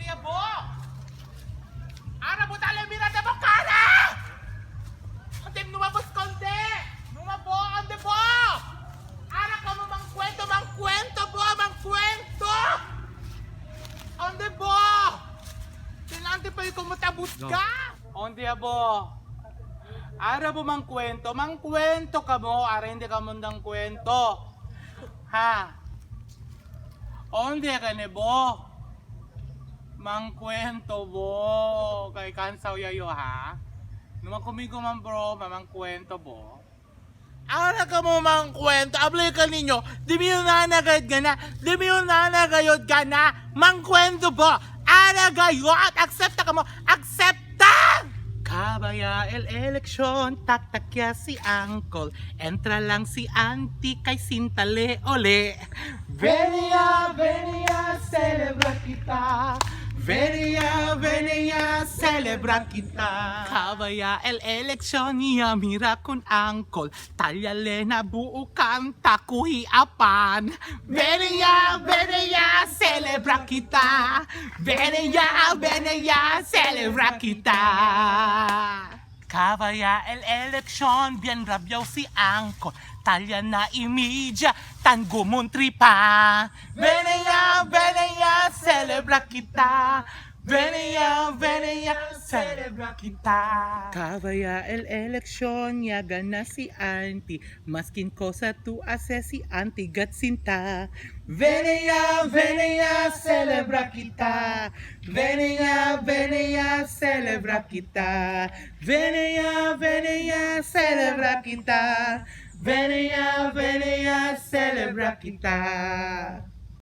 Onde bo? Ara bo tala mira de bo cara! Onde numabos konde! Numabo onde bo! Ara ka mo mangkwento, mangkwento bo, mangkwento! Onde bo? Tinante pa yung kumutabot ka! Onde bo? Ara bo mangkwento, mangkwento ka mo, ara hindi ka mundang kwento. Ha? Onde ka ne bo? Mangkwento bo. Kay kansaw yayo ha? Numan kumigo man bro, mamangkwento bo. Ara ka mo mangkwento, ablay ka ninyo, di mo yun nanagayod ka na, di mo yun nanagayod ka na, mangkwento bo. Ara gayot, accepta ka mo, accepta! Kabaya el eleksyon, tatakya si Uncle, entra lang si Auntie kay Sintale ole. Venia, venia, celebra kita. Venia, venia, celebra kita. Kabaya el eleksyon, niya mira kun Uncle, talyale na buukan, takuhi apan. Venia, venia, celebra kita. Venia, venia, celebra kita. Kabaya el eleksyon, bien rabyaw si Angkol. Talya na imidya, tango tripa. Venea, venea, celebra kita. Venea, venea, celebra kita. Kabaya el eleksyon, yaga na si auntie. Maskin ko sa tu ase si auntie gatsinta. Venea, venea, celebra kita. Venea, venea, celebra kita. Venea, venea, celebra kita. Venea, venea, celebra kita.